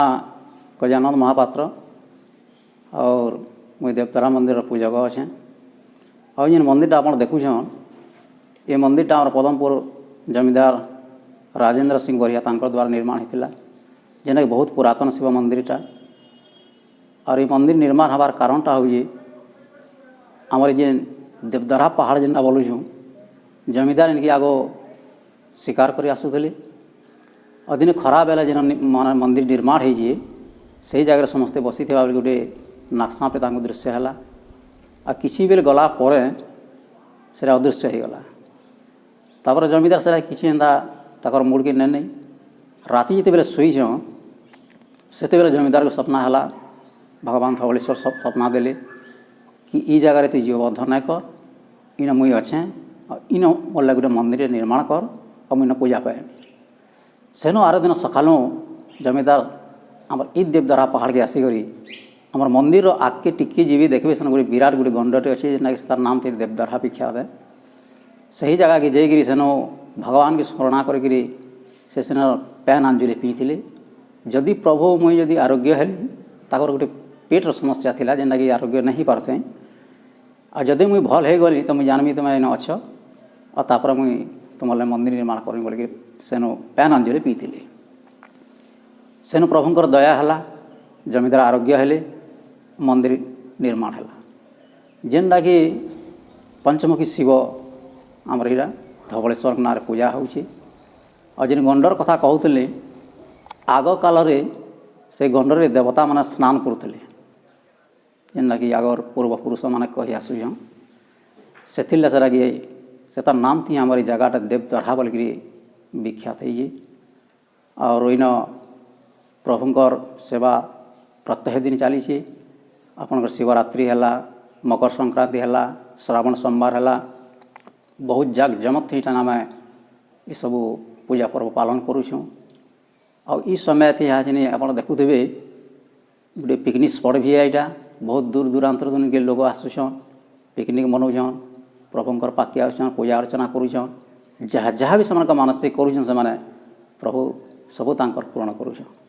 ଗଜାନନ୍ଦ ମହାପାତ୍ର ଆଉର୍ ମୁଇଁ ଦେବତାରା ମନ୍ଦିରର ପୂଜକ ଅଛେଁ। ଆଉ ଯେନ୍ ମନ୍ଦିରଟା ଆପଣ ଦେଖୁଛନ୍, ଏ ମନ୍ଦିରଟା ଆମର ପଦମପୁର ଜମିଦାର ରାଜେନ୍ଦ୍ର ସିଂ ବରିହା ତାଙ୍କର ଦ୍ୱାରା ନିର୍ମାଣ ହେଇଥିଲା, ଯେନ୍ଟାକି ବହୁତ ପୁରାତନ ଶିବ ମନ୍ଦିରଟା। ଆର୍ ଏଇ ମନ୍ଦିର ନିର୍ମାଣ ହେବାର କାରଣଟା ହେଉଛି, ଆମର ଯେନ୍ ଦେବଦରା ପାହାଡ଼ ଯେନ୍ଟା ବୋଲୁଛୁଁ, ଜମିଦାର ଏନିକି ଆଗ ଶିକାର କରି ଆସୁଥିଲେ। ଆଉ ଦିନେ ଖରା ବେଲେ ଯେନ୍ ମାନେ ମନ୍ଦିର ନିର୍ମାଣ ହେଇଛି, ସେଇ ଜାଗାରେ ସମସ୍ତେ ବସିଥିବା ବେଳେ ଗୋଟେ ନାଗସାଁପେ ତାଙ୍କୁ ଦୃଶ୍ୟ ହେଲା। ଆଉ କିଛି ବେଲ ଗଲା ପରେ ସେଟା ଅଦୃଶ୍ୟ ହେଇଗଲା। ତାପରେ ଜମିଦାର ସେଟା କିଛି ଏନ୍ତା ତାଙ୍କର ମୁଡ଼କେ ନେ ନେଇ ରାତି ଯେତେବେଲେ ଶୋଇଛନ୍, ସେତେବେଲେ ଜମିଦାରକୁ ସ୍ୱପ୍ନ ହେଲା, ଭଗବାନ ଧବଳେଶ୍ୱର ସ୍ୱପ୍ନ ଦେଲେ କି ଇ ଜାଗାରେ ତୁଇ ଜୀବବଦ୍ଧ ନାଇଁ କର, ଇନ ମୁଇଁ ଅଛେଁ, ଆଉ ଇନ ମୋର୍ ଲାଗି ଗୋଟେ ମନ୍ଦିର ନିର୍ମାଣ କର ଆଉ ମୁଇଁ ଇନ ପୂଜା ପାଏମି। ସେନୁ ଆର ଦିନ ସକାଳୁ ଜମିଦାର ଆମର ଇ ଦେବଦରା ପାହାଡ଼କେ ଆସିକରି ଆମର ମନ୍ଦିରର ଆଗକେ ଟିକେ ଯିବି, ଦେଖିବେ ସେନ ଗୋଟେ ବିରାଟ ଗୋଟେ ଗଣ୍ଡଟେ ଅଛି, ଯେନ୍ଟାକି ତାର ନାମ ଥି ଦେବଦରା ବିଖ୍ୟାତ। ସେହି ଜାଗାକେ ଯାଇକିରି ସେନୁ ଭଗବାନକେ ସ୍ମରଣା କରିକିରି ସେ ସେନ ପ୍ୟାନ୍ ଆଞ୍ଜୁଳି ପିଇଥିଲେ। ଯଦି ପ୍ରଭୁ, ମୁଇଁ ଯଦି ଆରୋଗ୍ୟ ହେଲି, ତାଙ୍କର ଗୋଟେ ପେଟ୍ର ସମସ୍ୟା ଥିଲା, ଯେନ୍ଟାକି ଆରୋଗ୍ୟ ନାଇଁ ହେଇପାରୁଥାଇ, ଆଉ ଯଦି ମୁଇଁ ଭଲ୍ ହେଇଗଲି ତ ମୁଇଁ ଜାନ୍ମି ତୁମେ ଏଇନେ ଅଛ, ଆଉ ତାପରେ ମୁଇଁ ତୁମର୍ ଲାଗି ମନ୍ଦିର ନିର୍ମାଣ କରିମି ବୋଲିକିରି ସେନୁ ପ୍ୟାନ୍ ଆଞ୍ଜୁଳି ପିଇଥିଲେ। ସେନୁ ପ୍ରଭୁଙ୍କର ଦୟା ହେଲା, ଜମିଦାର ଆରୋଗ୍ୟ ହେଲେ, ମନ୍ଦିର ନିର୍ମାଣ ହେଲା, ଯେନ୍ଟାକି ପଞ୍ଚମୁଖୀ ଶିବ ଆମର ଏଇଟା ଧବଳେଶ୍ୱରଙ୍କ ନାଁରେ ପୂଜା ହେଉଛି। ଆଉ ଯେନ୍ ଗଣ୍ଡର କଥା କହୁଥିଲେ, ଆଗ କାଳରେ ସେ ଗଣ୍ଡରେ ଦେବତାମାନେ ସ୍ନାନ କରୁଥିଲେ, ଯେନ୍ଟାକି ଆଗର ପୂର୍ବପୁରୁଷମାନେ କହି ଆସୁଛନ୍। ସେଥିର୍ଲାଗି ସେଟାକି ସେ ତାର୍ ନାମ ଥି ଆମର ଏଇ ଜାଗାଟା ଦେବଦର୍ହା ବୋଲିକିରି ବିଖ୍ୟାତ ହେଇଛି। ଆଉ ଇନ ପ୍ରଭୁଙ୍କର ସେବା ପ୍ରତ୍ୟେକ ଦିନ ଚାଲିଛି। ଆପଣଙ୍କର ଶିବରାତ୍ରି ହେଲା, ମକର ସଂକ୍ରାନ୍ତି ହେଲା, ଶ୍ରାବଣ ସୋମବାର ହେଲା, ବହୁତ ଜାକ ଜମକ ଏଇଟା ଆମେ ଏସବୁ ପୂଜା ପର୍ବ ପାଳନ କରୁଛୁଁ। ଆଉ ଇ ସମୟ ଇହାଚିନି ଆପଣ ଦେଖୁଥିବେ, ଗୋଟେ ପିକନିକ୍ ସ୍ପଟ୍ ବି ଏଇଟା। ବହୁତ ଦୂର ଦୂରାନ୍ତର ଦୁନିକେ ଲୋକ ଆସୁଛନ୍, ପିକନିକ୍ ମନଉଛନ୍, ପ୍ରଭୁଙ୍କର ପାଖକେ ଆସୁଛନ୍, ପୂଜା ଅର୍ଚ୍ଚନା କରୁଛନ୍। ଯାହା ଯାହା ବି ସେମାନଙ୍କ ମାନସିକ କରୁଛନ୍ ସେମାନେ, ପ୍ରଭୁ ସବୁ ତାଙ୍କର ପୂରଣ କରୁଛନ୍।